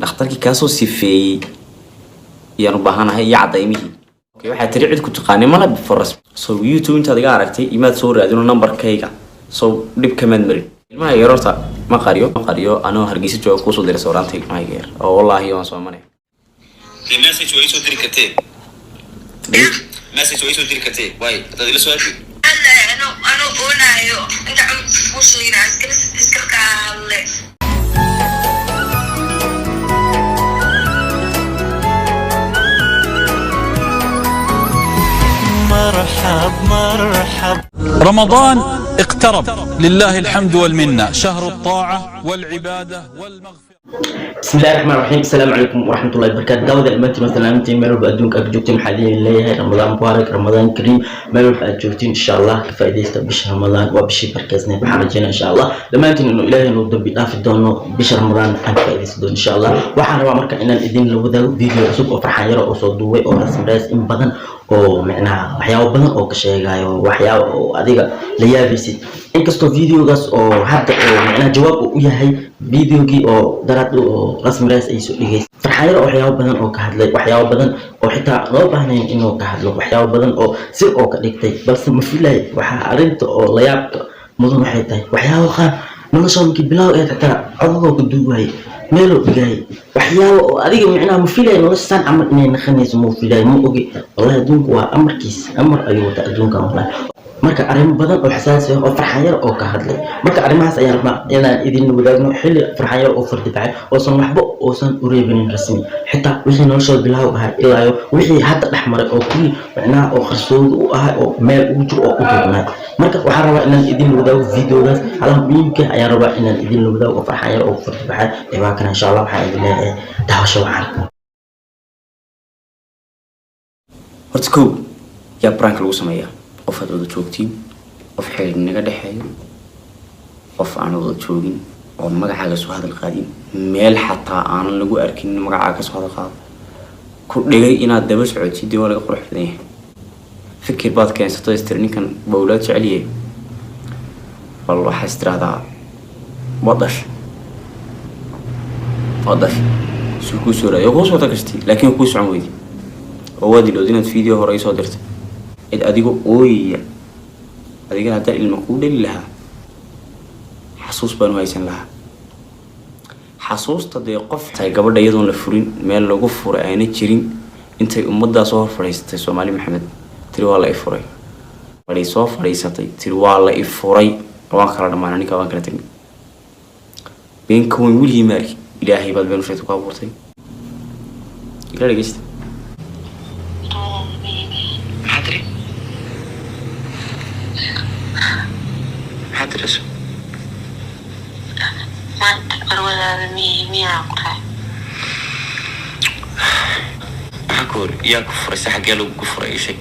Dhakhtarkii kaasoo sifeeyey ayaan u baahanahay iyo cadaymihii. Okay, waxaad tiri cid ku taqaanay mala before rasmi. So YouTube intaad iga aragtay imaad soo raadino numberkayga, so dhib kamaad marin. Ilmaha yar horta ma qariyo, ma qariyo. Anoo Hargeysa jooga kuusoo diray sawiraanta ilmahayga yar oo wallaahi waan soo manay. Dee message waa isoo diri kartee, message waa isoo diri kartee. Waay haddaad ila soo hadli. Ano ano oonaayo inta cunug kuu sheegina iska kaa hadle. مرحب مرحب. رمضان اقترب، لله الحمد والمنة، شهر الطاعة والعبادة والمغفرة. بسم الله الرحمن الرحيم، السلام عليكم ورحمة الله وبركاته. داود المنتي مثلا أنت meel walba adduunka aad joogtiin, waxaa idin leeyahay Ramadaan mubaarak, Ramadaan kariim. Meel walba aad joogtiin, insha Allah ka faa'iidaysta bisha Ramadaan, waa bishii barkeysneed. Waxaan rajeynaa insha Allah dhammaantiin inuu Ilaahay noo dambi dhaafi doono, bisha Ramadaan aan ka faa'iidaysan doono insha Allah. Waxaan rabaa marka inaan idin la wadaago video cusub oo Farxaan Yaro oo soo duubay oo Rasmi Rays in badan oo micnaha waxyaabo badan oo ka sheegayo, waxyaabo oo adiga la yaabaysid, inkastoo videogaas oo hadda oo micnaha jawaab uu u yahay videogii oo daraad oo Rasmi Rays ay soo dhigaysay. Farxaan Yaro oo waxyaabo badan oo ka hadlay, waxyaabo badan oo xitaa loo baahnayn inuu ka hadlo, waxyaabo badan oo sir oo ka dhigtay, balse ma filay. Waxaa arrinta oo la yaabka mudan waxay tahay waxyaabo qaar nolosha markii bilaaw ee xitaa codadoo ka duubayay, meeloo dhigayay, waxyaabo oo adiga micnaha ma filay nolosha saan camal inay naqanayso, ma filay, ma ogi. Wallahi adduunku waa amarkiis, amar ayuu wataa adduunkan wallahi. Marka arrimo badan oo xasaasi ah oo Farxaan Yar oo ka hadlay, marka arrimahaas ayaan rabnaa inaan idin wadaagno, xilli Farxaan Yar oo fardi baxay oosan waxba uusan u reebinin Rasmi, xitaa wixii noloshooda bilaaw ahaa ilaa iyo wixii hadda dhex maray oo kulli micnaha oo qarsoodi u ahay oo meel ugu jiro oo u duubnay. Marka waxaan rabaa inaan idin wadaago videogaas halaha muhiimka ayaan rabaa inaan idin wadaago oo Farxaan Yar oo fardi baxay. Ee waa kana insha Allah. Waxaan idin leeyahay daawasho wacan. Horta kow, yaa prank lagu sameeyaa? Qof aad wada joogtiin, qof xiriir naga dhexeeyo, qof aan wada joogin oo magacaaga soo hadal qaadin, meel xataa aanan lagu arkin magacaaga kasoo hadal qaado, ku dhigay inaad daba socotid, dee waa laga qurux badan yahay. Fikir baad keensato, istiri ninkan bawlaad jecel yahay, bal waxaa is tiraahdaa waad dhashay, waad dhashay, suu kuu soo raadiy oo kuu soo tagtay, laakiin kuu socon weydi oo waad ilowday inaad video hore isoo dirtay cid adigo ooyaya. Adigana haddaan ilma kuu dhali lahaa, xasuus baan u haysan lahaa. Xasuusta dee qof tahay gabadha iyadoon la furin, meel lagu furay ayna jirin, intay ummaddaa soo hor fadhiisatay, Soomaali Maxamed, tiri waa la i furay, fadhi soo fadhiisatay, tiri waa la i furay, waan kala dhammaanay ninka, waan kala tagnay. Been ka weyn weligii ma arkin. Ilaahay baad been u sheegtay, ku abuurtay. Ila dhegeysta. Maxaa tiri? Maxaa tiri aso? Maanta qarwadaada miyi miyaa ku dhahay? Maxaa ku hor yaa ku furay? Se xaggee lagu furay? Ii sheeg.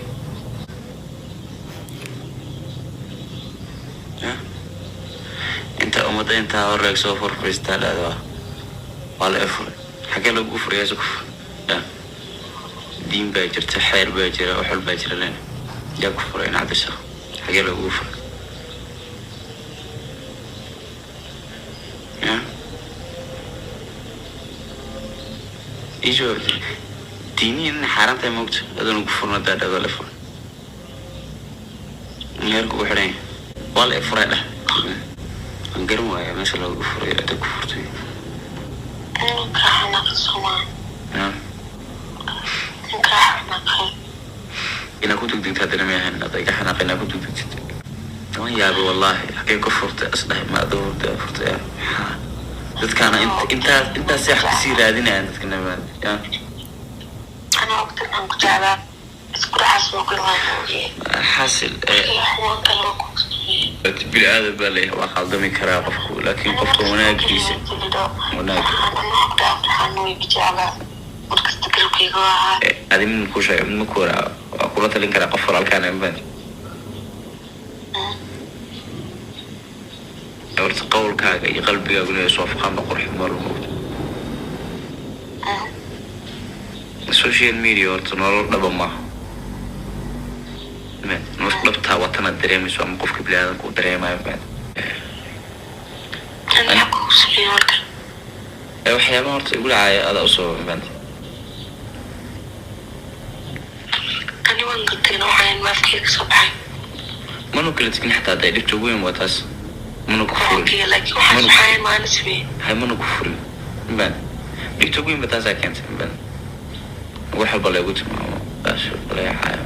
Ya? Inta ummadda intaa horeeg soo furfuriistaa dhahda waa la i furay, xaggee lagu furay? Yaase ku furay? Ya diin baa jirta, xeer baa jira, wax walbaa jira. Len yaa ku furay in Cabdishaq, xaggee lagu furay? Ya ii jawaab. Diiniyan inay xaaraan tahay moogta adoona ku furna hadaa dhahdo la furay, meerku ku xidhan yahay, waa la i furay dheh. Waan garan waaya meesha loogu furay, cidda ku furtay. Ninkaa xanaaqay somaa? Ya. Ninkaa xanaaqay. Inaa ku degdegta haddana ma ahayn aad iga xanaaq inaa ku degdegtid. Waan yaabay wallaahi, xagee ku furtay asdhahay, ma adoo furtay, furtay ya maxaa dadkaana intaas wax kasii raadinayaan dadka namaad ya. Anaa ogtan aan ku jeclaa, isku dhaxaas ma kulmaan moogiye. Xaasil. Xumaan kale ma kugu sameeyey. Bini aadam baa leeyahay, waa khaldami karaa qofku, laakiin qofka wanaagiisa wanaag. Jeclaa markasta garabkayga ahaa. Adi mid makuu sheega, mid maku waraa, waa kula talin karaa qof walaalkaan ma horta qowlkaaga iyo qalbigaagu inay iswaafaqaan ba qurux mar moogta. Social media horta nolol dhaba maaha. Nolosha dhabtaa waa tanaad dareemayso ama qofka biniaadamka uu dareemayo. Maxaa kugu sameeyey marka? Ee waxyaabaha horta igu dhacaya adaa usoo mafahante. Ani waan gatayna, waxaan maafkeyga kasoo baxay. Manu kala tegin xataa, hadday dhibta ugu weyn waa taas, manu ku furin. Okay, laakiin waxaas Manu waxaan maana sameeyey. Hay, manu ku furin, mafahante? Dhibta ugu weyn ba taasaa keentay, mafahante? Wax walba laygu tilmaamo, taas walba laga caayo,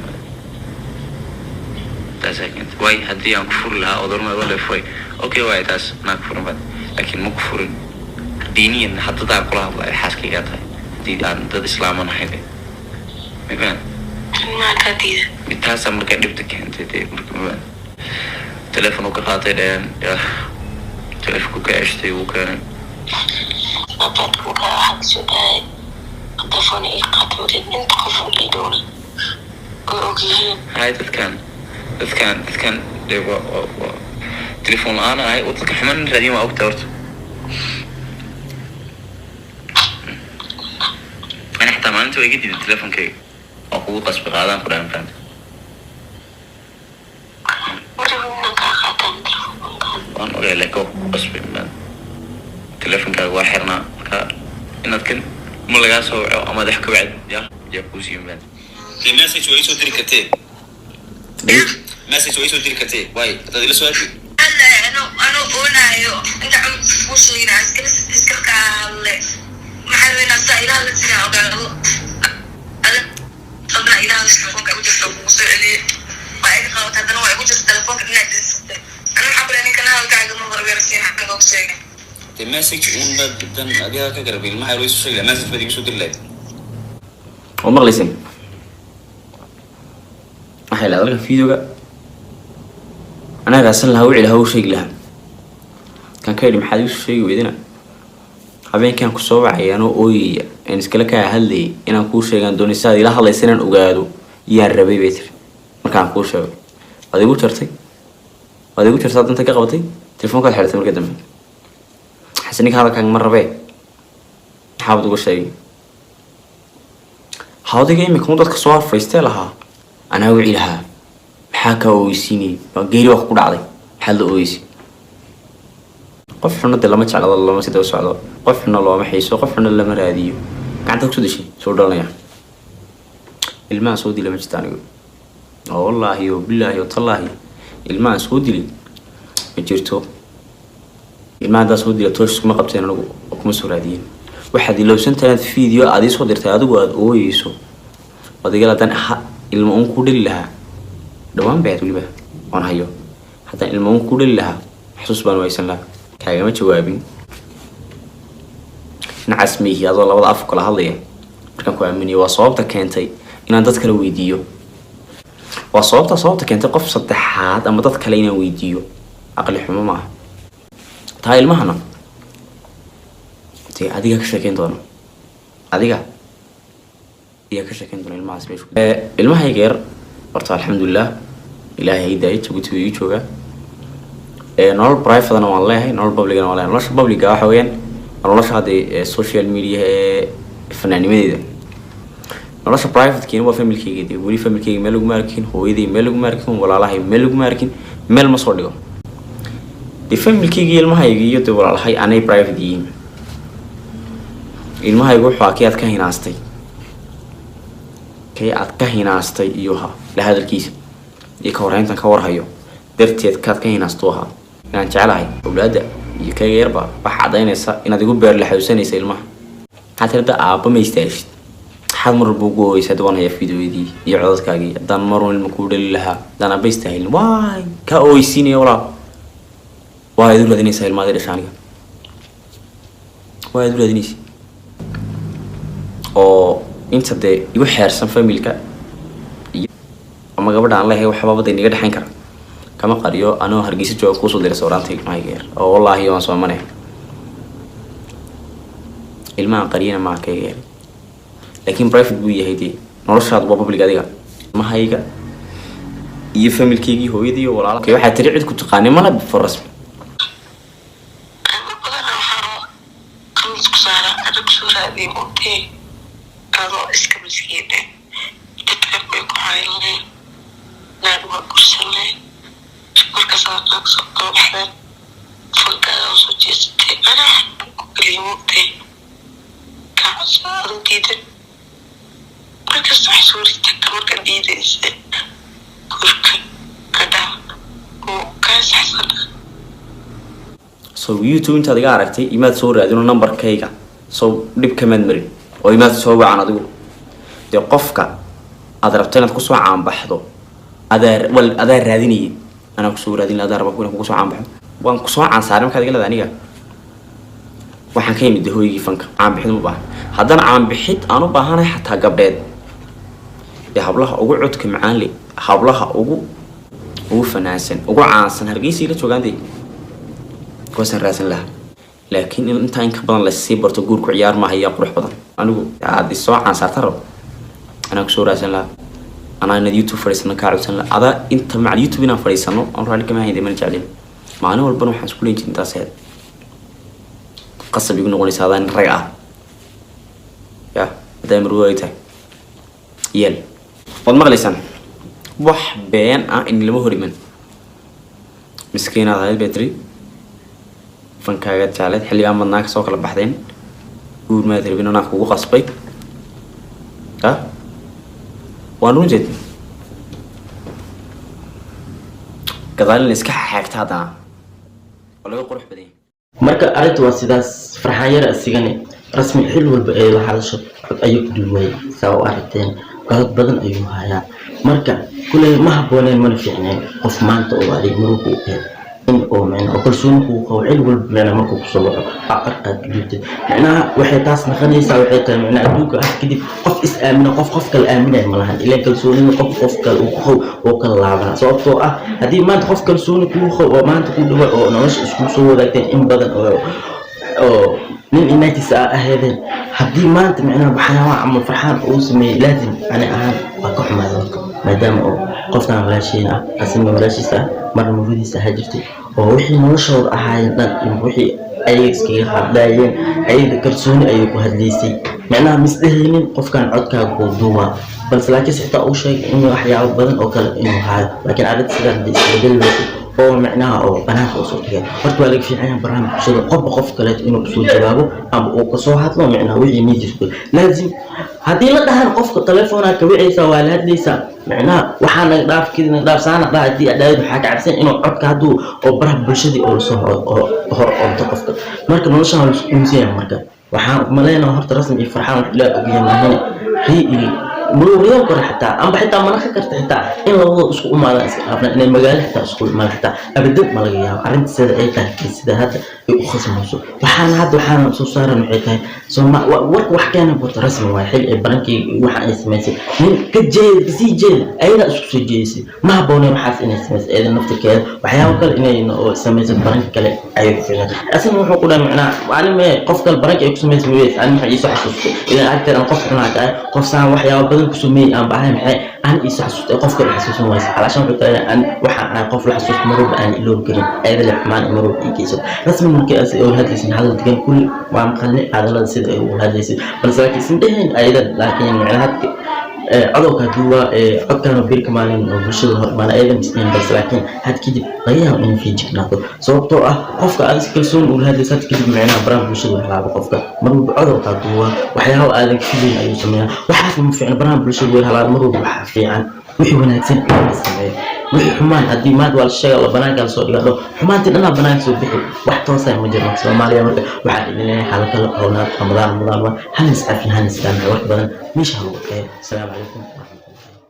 taasaa keentay. Waay, haddii aan ku furi lahaa oo dormay waa lay furay, okay, waay, taas naa ku furin baan, laakiin ma ku furin. Diiniyan haddadaan kula hadlayo, xaaskaygaa tahay, haddii aan dad islaaman ahay de, mafahante? Maa kaa diida? Taasaa markaa dhibta keentay dee. Marka ma telefoon uu ka qaatay dheheen, yah, telefonku ka ceshtay, wuu keenay. Snapchat-ka markaa waxaa kasoo dhahay telefoon ii qaatay marid, inta qof oo ii dhowna way ogyihiin. Hay, dadkan dee waa telefoon la-aan ahay oo dadka xumaan raadiyin, waa ogtaa horta. Ani xataa maalinta waa iga diiday telefonkayga, waa kugu qasbi qaadaan ku dhahan, fahamta? Maraba inaan kaa qaataan telefoonka. Waan ogay, laakiin waa kugu qasbay maan. Telefonkaaga waa xirnaa, marka inaad kan ma lagaa soo waco ama madax ka wacd ya yaa kuu siiyo maan. Dee message waa isoo diri kartee, message waa isoo diri kartee, waay hadaad ila soo hadli. Ano oonaayo inta cunug kuu sheegina iskala kaa hadle, maxaa rabay inaa saa ilaha la sinaa ogaado. Adna ilaha telefoonka igu jirta kugu soo celiyey, waa iga qabatay, haddana waa igu jirta telefoonka dhinac dinsatay. Ana maxaa kule ninkan hadalkaaga ma barbeersiin xagan og sheegay. Dee message uun baad dan adiga ka garabin, maxaa loo soo sheegi lahaa? Message baad igu soo diri lahayd. Oo maqlayseen waxay lahayd halkan videoga anaa raadsan lahaa, wici lahaa, u sheegi lahaa. Kan ka yidhi, maxaad igu sheegi weydina? Habeenkaan kusoo wacay anoo ooyaya een iskala kaa hadlayay, inaan kuu sheegaan doonay, sidaad ila hadlaysa inaan ogaado yaan rabay, bay tiri. Markaan kuu sheego waad igu jartay, waad igu jartay, danta ka qabatay, telefoonkaad xidhatay. Marka dambe xase ninka hadalkaaga ma rabee, maxaabad uga sheegay hawdiga? Imika un dadka soo horfariistee lahaa anaa wici lahaa, maxaa kaa ooysiinayay? Waa geeri waa ku dhacday, maxaad la ooyeysay? Qof xunna dee lama jeclado, lama sida u socdo, qof xunna looma xiiso, qof xunna lama raadiyo. Gacanta kusoo dashay soo dhalanaya ilmaha soo dila ma jirta anigu, oo wallaahi oo bilaahi oo tallaahi ilmahan soo dilay ma jirto. Ilmaha haddaa soo dila, toosh iskuma qabteen anigu oo kuma soo raadiyeen. Waxaad ilowsantahay inaad video aad ii soo dirtay adigu aad ooyeyso odayaal. Haddaan ilma uun ku dhali lahaa dhawaan baad weliba oon hayo, haddaan ilma uun ku dhali lahaa xasuus baan waysan lahaa. Kaagama jawaabin, nacas miihi adoo labada af kala hadlaya markaan ku aaminiyo. Waa sababta keentay inaan dad kale weydiiyo, waa sababta keentay qof saddexaad ama dad kale inaan weydiiyo. Aqli xumo maaha taa. Ilmahana dee adiga ka sheekeyn doona, adiga ayaa ka sheekeyn doona ilmahaas meesha ilmahayga yar. Horta alxamdulilah, ilaahay hay daayay, Jabuuti buu ii joogaa. Nolol privatena waan leeyahay, nolol publicna waan leeyahay. Nolosha publica waxa weeyaan waa nolosha hadda social media ee fanaanimadeeda. Nolosha privatekiina waa familkeyga. Dee weli familkeyga meel laguma arkin, hooyaday meel laguma arkin, walaalahay meel laguma arkin, meel ma soo dhigo. Dee familkeyga iyo ilmahayga iyo dee walaalahay anay private yihiin. Ilmahayga wuxuu ahaa kii aad ka hinaastay, kii aad ka hinaastay iyo ha la hadalkiisa iyo ka warhayntan ka warhayo darteed kaad ka hinaastu ahaa. Inaan jeclahay awlaadda iyo kayga yarba waxaa caddaynaysa inaad igu beer la xawsanaysa ilmaha. Maxaa tirada aabba ma istaashid, maxaad mar walba ugu ooyeysa? Hadda waan hayaa fiidiyoyadii iyo codadkaagii. Haddaan marun ilma kuu dhali lahaa, haddaan aabba istaahilin, waay kaa ooyeysiinaya walaal. Waa idu raadinaysaa ilmaadii dhasha aniga, waa idu raadinaysa oo inta dee igu xeersan familka iyo ama gabadha aan leeyahay waxba bada inaga dhexayn kara kama qariyo. Anoo Hargeysa jooga kuusoo diray sawiraanta ilmahayga yar, oo wallaahi waan soomanaya. Ilmahan qariyana maaha kayga yar, laakiin private buu yahay. Dee noloshaadu waa public adiga. Ilmahayga iyo familkaygii, hooyadii iyo walaala. Okay, waxaa tiri cid ku taqaanay mala before rasmi. Ama badana waxaa qamis ku saara adag soo raadiye moogtee, adoo iska miskiine, dadka bay ku caynleen, naag waa gursanleen, markaasaa naag soo kala baxdeen, fankaada usoo jeesatay, anaa ku geliya moogtee. Kaa codsada adoo diidan markasta wax soo rigtagta marka diidaysa guurka kadhaa oo kaa saxsanaa. So YouTube intaad iga aragtay imaad soo raadino numberkayga, so dhib kamaad marin oo imaad soo wacan adigu. Dee qofka aad rabto inaad kusoo caanbaxdo adaa wal adaa raadinayay, anaa kusoo raadin, adaa raba inaan kugu soo caanbaxo. Waan kusoo caansaaray markaad iga leedahay. Aniga waxaan ka yimid dee hooygii fanka. Caanbixid ma baahan. Haddana caanbixid aan u baahanahay xataa gabdheed dee hablaha ugu codka macaan le, hablaha ugu fanaansan, ugu caansan Hargeysa ila joogaan, dee kuwaasaan raadsan lahaa. Laakiin in intaa in ka badan lasii barto, guurku ciyaar maaha. Yaa qurux badan, anigu aad isoo caansaarta rabo, anaa kusoo raadsan lahaa, anaa inaad YouTube fadhiisano kaa codsan lahaa. Adaa inta macal YouTube inaan fadhiisano aan raalli kama hayn, mana jeclin. Maalin walbana waxaan isku leyn jirin intaas ahayd qasab igu noqonaysa. Adaa nin rag ah ya haddaa marwo ay tahay yeel. Waad maqlaysaan, wax been ah in lama hor iman. Miskiinaad ahayd bay tiri, fankaaga jecleed, xilligaan madnaa kasoo kala baxdeen, guur maad rabin, anaa kugu qasbay. Ha, waan runteed gadaalin iska xaagta, haddana waa laga qurux badan yahay. Marka arrinta waa sidaas. Farxaan Yara isigani Rasmi xil walba ee la hadasho cod ayuu ku duway, saa u aragteen, codad badan ayuu hayaa. Marka kuley ma habbooneen, mana fiicneen qof maanta oo adig maruu u eed in oo micnaha oo kalsooni kugu qabo, xil walba micnaha markuu kusoo waco aa cod aad ku duubtid. Micnaha waxay taas naqanaysaa, waxay tahay micnaha adduunka ah kadib qof is aamina, qof qof kale aaminaya ma lahan. Ileen kalsoonida qof qof kale uu ku qabo oo kala laabana, sababtoo ah haddii maanta qof kalsooni kugu qabo oo maanta ku dhawa oo nolosha isku soo wadaagteen in badan oo nin inaagtiisa aa ahaydeen, haddii maanta micnaha waxyaabaha camal Farxaan uu sameeyey, laazim ani ahaan waa ka xumaada horta, maadaama oo qoftan walaasheena ah, asina walaashiisa ah, marna muradiisa ahaa jirtay, oo wixii noloshooda ahaayeen dhan iyo wixii ayaga iskaga hadlaayeen, ayaga kalsooni ayay ku hadlaysay. Micnaha misdhehaynin qofkan codkaaga kuu duubaa, balse laakiin xitaa uu sheegay in waxyaabo badan oo kale inuu haayo. Laakiin arrinta sidaa hadii isbedeli weyso oo micnaha oo banaanka usoo dhigay, horta waa laga fiican yahay barnaamij bulshada qofba qof kaleeto inuu kusoo jawaabo ama uu kasoo hadlo micnaha wixii niyadiisa ku. Laazim haddii la dhahan qofka telefoonaa ka wicaysaa, waa la hadlaysaa, micnaha waxaa naga dhaaf, kidi naga dhaaf, saana dhaaf, haddii aad dhahid waxaa ka cabsan inuu codka hadduu oo baraha bulshadii oo lasoo oo hor ordo qofka. Marka noloshan waa laisku unsan yahay. Marka waxaan maleynayaa horta Rasmi iyo Farxaan wax Ilaah ogyahay maahane rii iyo mururiyan kore xitaa amba xitaa mana ka karta xitaa in labadooda isku imaadaan, iska dhaafna inay magaalo xitaa isku imaadaan, xitaa abadan ma laga yaabo. Arrinta sida ay tahay iyo sida hadda ay u khasmayso, waxaana hadda waxaana soo saaran waxay tahay sooma warka wax keena horta Rasmi waaye. Xil ay barankii waxa ay samaysay nin ka jeeda, kasii jeeda, ayadaa isku soo jeedisay. Ma habbooneen waxaas inay samaysay ayada naftirkeeda. Waxyaabo kale inay oo samaysay baranka kale ayay ku fiicnaan. Asina wuxuu ku dhahay macnaha ani mee qof kale baranka ay ku samaysay weys ani maxay iisoo xasuustay? Ilaan agteeda aan qof xunaa tahay, qof saan waxyaabo badan ku sameeyey aan bahay, maxay aan iisoo xasuustay? Qof kale xasuusan waysa calaashan wuxuu tahay aan waxaan ahay qof la xasuusto mar walba, aan iloobi karin ayada le xumaan mar walba ii geyso. Rasmi markii as oo hadlaysin hadal degan kulli waa maqalnay hadalada sida ay ugu hadlaysay, balse laakiin isin dheheen ayada. Laakiin macnaha hadka codowka hadduu waa codkaana birka maalin oo bulshada hor imaana ayada misneen, balse laakiin had kadib laga yaabo inay feejignaato, sababtoo ah qofka aad is kalsoon ula hadlaysa had kadib micnaha baraha bulshada waxlaaba qofka mar walba codowka hadduu waa waxyaabo aadan ka filayn ayuu sameeyaa. Waxaas ma fiicna baraha bulshada way halaaba. Mar walba waxaa fiican wixii wanaagsan in la sameeyo. Wixii xumaan haddii maanta waa la sheega, la banaanka la soo dhiga dho, xumaantii dhanaa banaanka soo bixi, wax toosaya ma jiro Soomaaliya. Marka waxaan idin leeyahay xala kala howlnaad Ramadaan, Ramadaan, hal is cafin, hal is saamax, wax badan meesha ha lagu qeeyo. Asalaamu calaykum waraxmatullahi.